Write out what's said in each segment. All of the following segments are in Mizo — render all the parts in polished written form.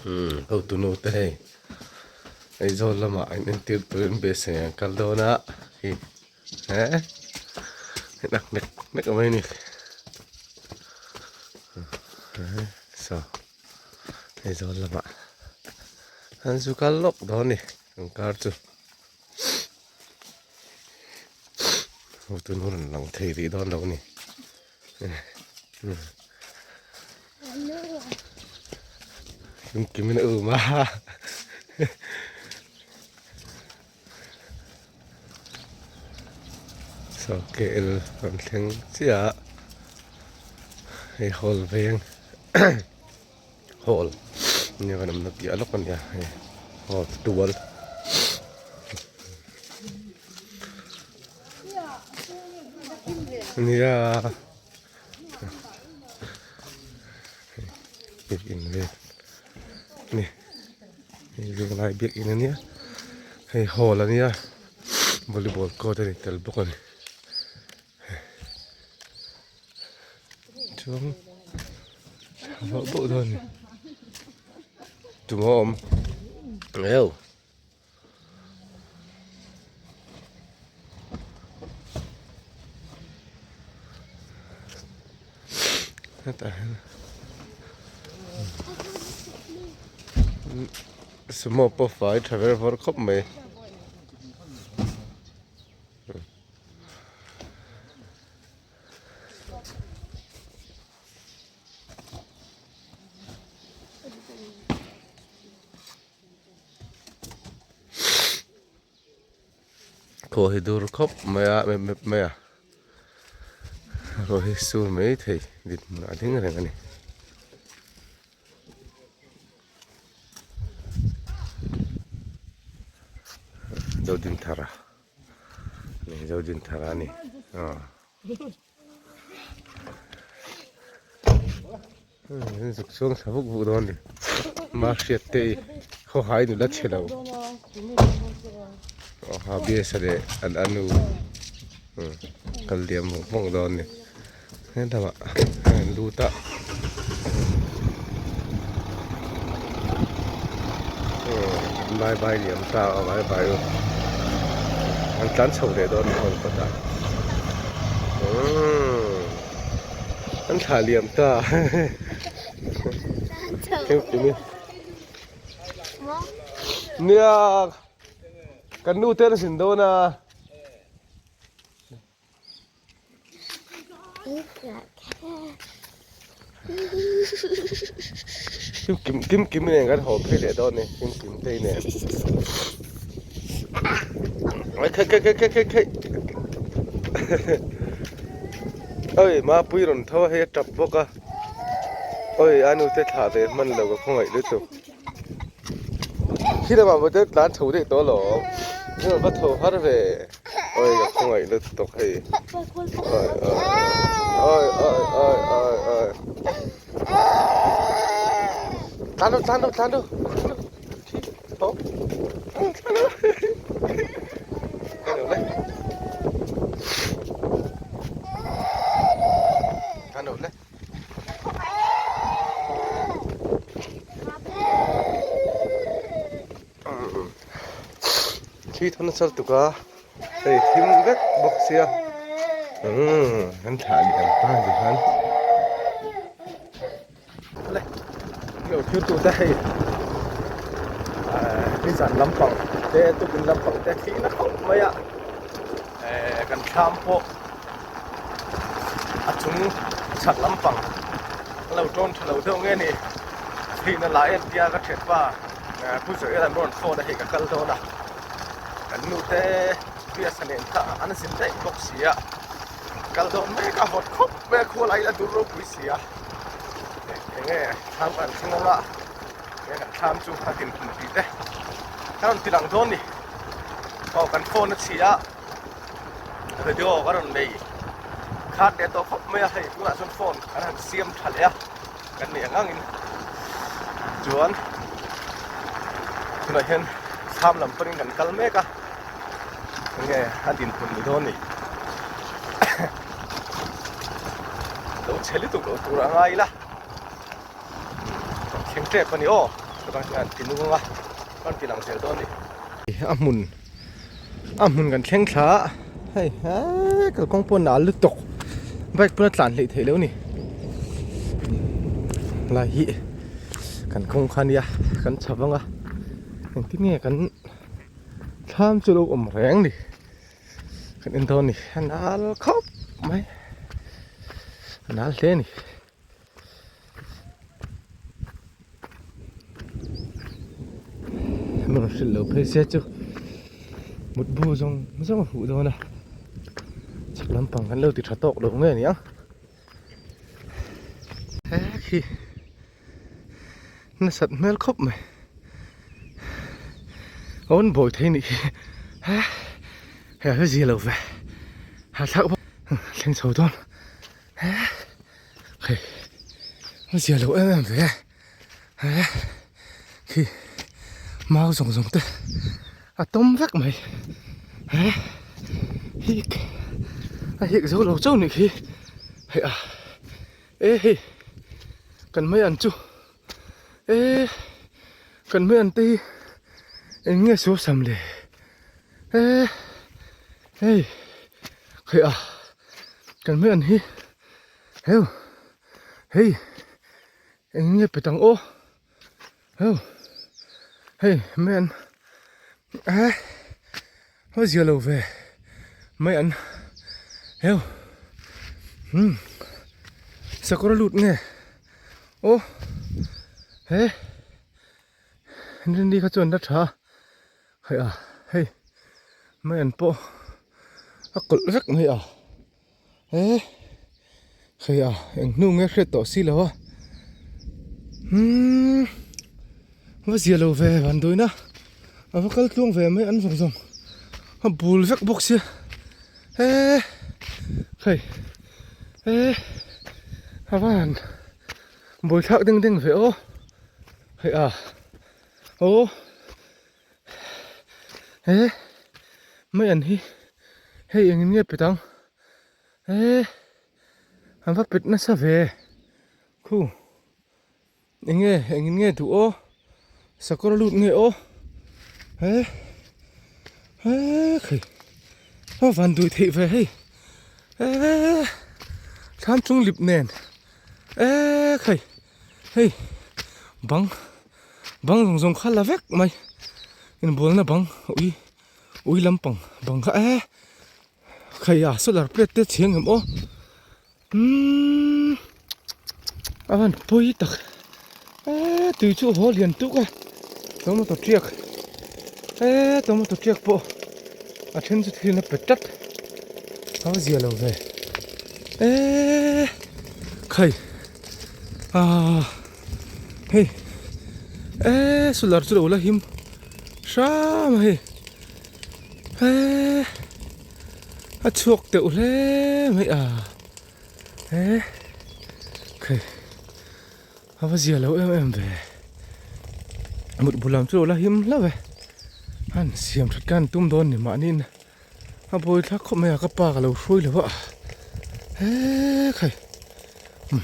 Umm hotunu te hei Aizawl lamah an entir turin beisei an kal dawn a hei eh nak nek nek mai a ni saw Aizawl lamah an zu kal lawk dawn a ni an car chu hotunu rawn lang thei rih dawn lo a ni. Kim kim in a um a. So KL rawn thleng chiah a hei hall veng hall nia kan awmna piah lawk a nia hei hall tual. Nia biakin vel ni hei venglai biakin ania hei hall ania volleyball court a ni tel bawk a ni chuan vauh vauh dawn a ni tumah a awm eo. Hetah hian sumo pawh fai tha ver vawr khawp mai. Khaw hi dur khawp mai a mep mep mai a ruah hi sur mai thei dinhmun a ding reng a ni. Zodinthara ni Zodinthara a ni aw. Zuk chuang thla vuk vuk dawn a ni mahriat te i khawhai nula chhe lo aw ha biasa leh an anu kal liam vawng vawng dawn a ni helamah an lut a bye bye liam ta a bye bye u an tlan chho leh dawn a ni hall kawtah. An thlah liam ta nia kan nu te an zin dawn a. Kim kim kim kim nen kan haw phei leh dawn a ni kim kim te nen ai khai khai khai khai khai oi mapui rawn tho a hei a tap bawk a oi a nu te thlah ve hman lo ka khawngaih lutuk khi lamah pawh chuan tlan chho daih tawh alawm va tho har ve. Oi ka khawngaih lutuk hei oi oi oi oi oi oi tlan ru tlan ru tlan ru tho tlan ru tlan ru le Thli thawn a chal tuk a hei thim vek bawk sia umm an thlah leh ang ta ti khan le lo thil tu te hei ahh nizan lampang te tukin lampang te thih na khawp mai a ehh kan thlam pawh a chung chhak lampang a lo tawn tha lo deuh nge ni thihna la en tia ka thian pa Pu Zawhel an rawn phone a hei ka kal dawn a kan nu te biasa nen kha an zin daih bawk si a kal dawn mek a hawt khawp mai a khual ai la dur ropui si a eng nge thlam kan thleng anga nge kan thlam chu a din hmun tih te ka rawn ti lang dawn ni aw kan phone a chhi a video ka rawn nei khat leh tawh khawp mai a hei tunah chuan phone kan han siam tha leh a. Kan nih ang angin chuan tunah hian thlam lam pawhin kan kal mek a enge a dinhmun ni dawn ni lo chhe lutuk lo tur a ngai ila kan thleng tep a ni aw. Chutah hian ti nung anga kan ti lang zel dawn a ni. A hmun a hmun kan thleng thla a hei he kalkawng pawh nal lutuk bike pawn a tlan hleih theih loh a ni lai hi kan kawng kha ania kan chho vang a engtin nge kan thlam chu lo awm reng ni kan en dawn a ni a nal khawp mai a nal hle a ni. Rawn hrilh lo phei se chu mutbu zawng zawng a huh dawn a chhak lampang kan lo ti tha tawk lo nge ni ang he khi nasat hmel khawp mai a rawn bawi thei nih khi he he a zia lo ve hahthlak bawk thleng chho dawn. Hei a zia lo em em ve he khi mau zawng zawng te a tawm vek mai he hik a hik zo lo chauh nih khi hei a e hei kan mai an chu e kan mai an te hi eng nge sual sam le e hei hei a. Kan hmel an hi heu hei eng nge pe tang aw heu hei mai an eh a zia lo ve mai an heu umm sakawr a lut nge aw he rinni kha chuan la tha hei a hei mai an pawh. A kawlh vek mai a he hei a eng hnu nge hriat tawh si lo a umm va zia lo ve van dawina a va kal tluang ve mai an zawng zawng a bul vek bawk sia he hei he a va han buaithlak deng deng ve aw hei a aw. He mai an hi hei engin nge pet ang he an va pet nasa ve khu enge engin nge duh aw sakawr a lut nge aw he he khai a van duh theih ve hei he thlam chung lip nen e khai hei bang. Bang zawng zawng kha la vek mai inbualna bang ui ui lampang bang kha e khai a solar plate te chheng em aw umm a van pawi tak e tui chu haw lian tuk a tomato tiak e tomato tiak pawh a then chu thil in a pe tlat a va zia lo ve e khai ah. Hei eee solar chu lo la him hram a hei eee a chhuak teuh hle mai a he khai a va zia lo em em ve mut bul lam chu lo la him hlauh e han siam that khan tum dawn ni mahni in a buai thlak khawp mai a ka pa ka lo hruai lo a he khai umm.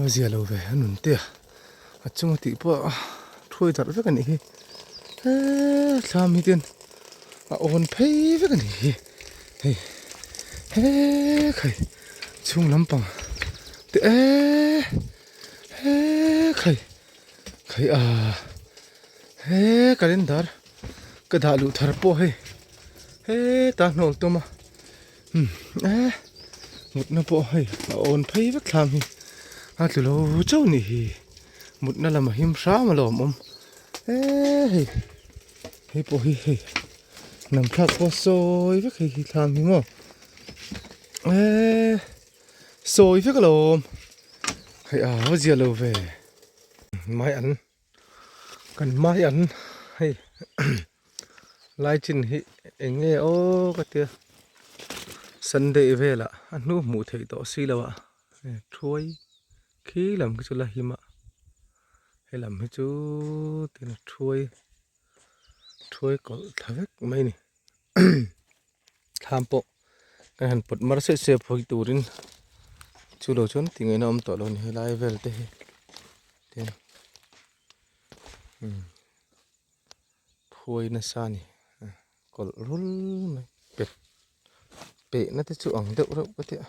A zia lo ve a nun te a a chunga tih pawh a thuai darh vek a nih hi heee thlam hi ten a awn phei vek a nih hi hei heee khai chhung lampang te eee heee khai khai a heee calendar ka dah luh thar pawh hei heta hnawl tum a. Umm eh mutna pawh hei a awn phei vek thlam hi a tlu lo chauh a nih hi mutna lam a him hram a lawmawm eh hei hei pawh hi hei hnam thlak pawh sawi vek hei hi thlam hi maw eh sawi vek alawm hei a va zia lo ve mai an kan mai an hei. Lai chin hi eng nge aw ka tia Sunday velah a hnu hmuh theih tawh si lo a thuai khi lam khi chu la him a he lam hi chu tina thuai thuai kawlh thla vek mai a ni thlam pawh kan han pawt mar seh seh phawi turin chu lo chuan ti ngaihna awm tawh lo a ni helai vel te hi tin. Umm phuai nasa a ni kawlh rul mai pet pehna te chu ang deuh reuh ka tia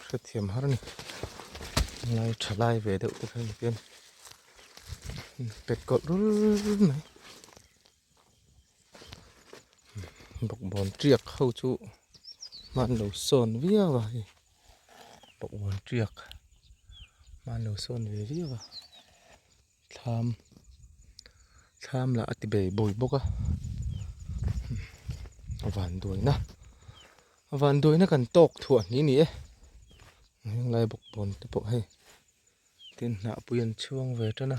hrethiam har a ni lai tha lai ve deuh te kha ni pian pet kawlh rul mai bawkbawn tiak ho chu hman lo sawn viau a hei bawkbawn tiak hman lo sawn ve viau a thlam thlam lah a ti bei bawi bawk a a van duaina a van duaina kan tawk thuah ni ni e henglai bawkbawn te pawh hei tin hnahpui an chhuang ve tan a.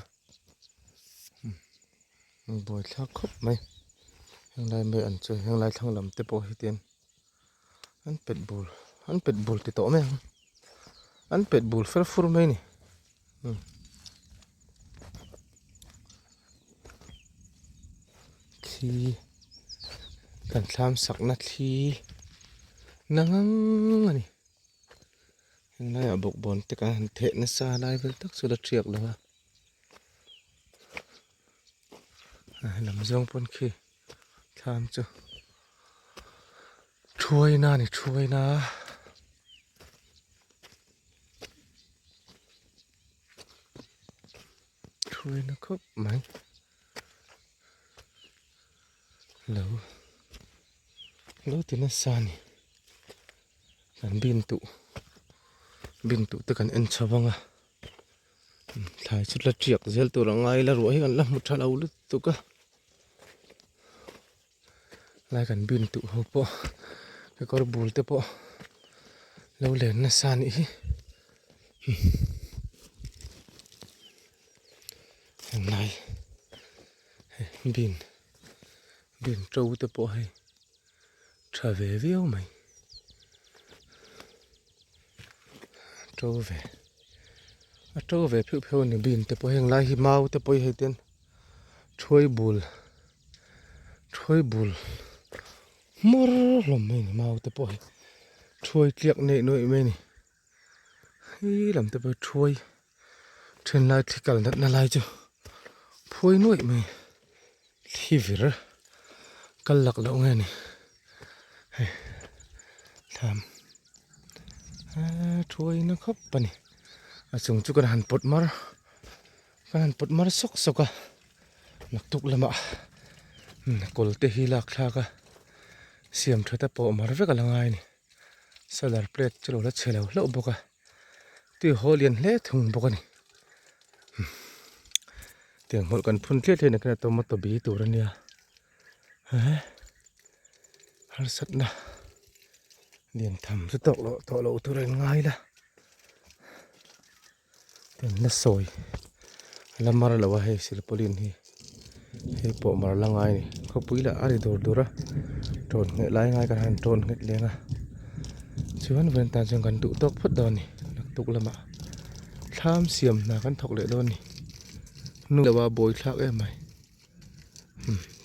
Buaithlak khawp mai henglai mai an chu henglai thlang lam te pawh hi tian an pet bul an pet bul ti tawh mai ang an pet bul fer fur mai a ni thli kan thlam sakna thli na ngang a ni. Henglaiah bawkbawn te kan han theh nasa lai vel tak chu la thiak lo a a lam zawng pawn khi thlam chu thuaina a ni thuaina thuaina khawp mai lo lo ti nasa a ni. Kan bin tuh bin tuh te kan en chho vang a thlai chu la tiak zel tur a ngai la ruah hi kan la hmu tha lo lutuk a lai kan bin tuh ho pawh kekawr bul te pawh lo len nasa a nih hi henglai hei bin bin to te pawh hei. Tha ve viau mai. To ve. A to ve pheuh pheuh a ni bin te pawh heng lai hi mau te pawh hi hei ten thuai bul thuai bul hmawr hlawm mai a ni mau te pawh hi thuai tliak neih nuaih mai a ni. Hei lam te pawh hi thuai then lai thli kal natna lai chu phuai nuaih mai thli vir kal lak loh nge ni hei thlam thuai na khawp a ni a chung chu kan han pawt mar kan han pawt mar sawk sawk a naktuk lamah kawl te hi lak thlak a siam tha te pawh mar vek a la ngai a ni. Solar plate chu lo la chhe lo hlauh bawk a tui haw lian hle thung bawk a ni tiang hmawlh kan phun tliah tliah nen khan tomato bi tur a nia eh harsatna lian tham chu tawk loh tawh loh tur a inngai la Tiang la sawi a la mar lo a hei silpauline hi hei pawh mar la ngai a ni khawpui lah a ri dur dur a tawn nghet lai ngai kan han tawn nghet leng a chuan vawiin tan chuan kan duh tawk phawt dawn a ni naktuk lamah thlam siam hna kan thawk leh dawn a ni nu lo a buai thlak em mai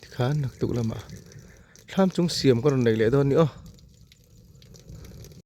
tikhan naktuk lamah thlam chung siam ka rawn nei leh dawn a ni aw.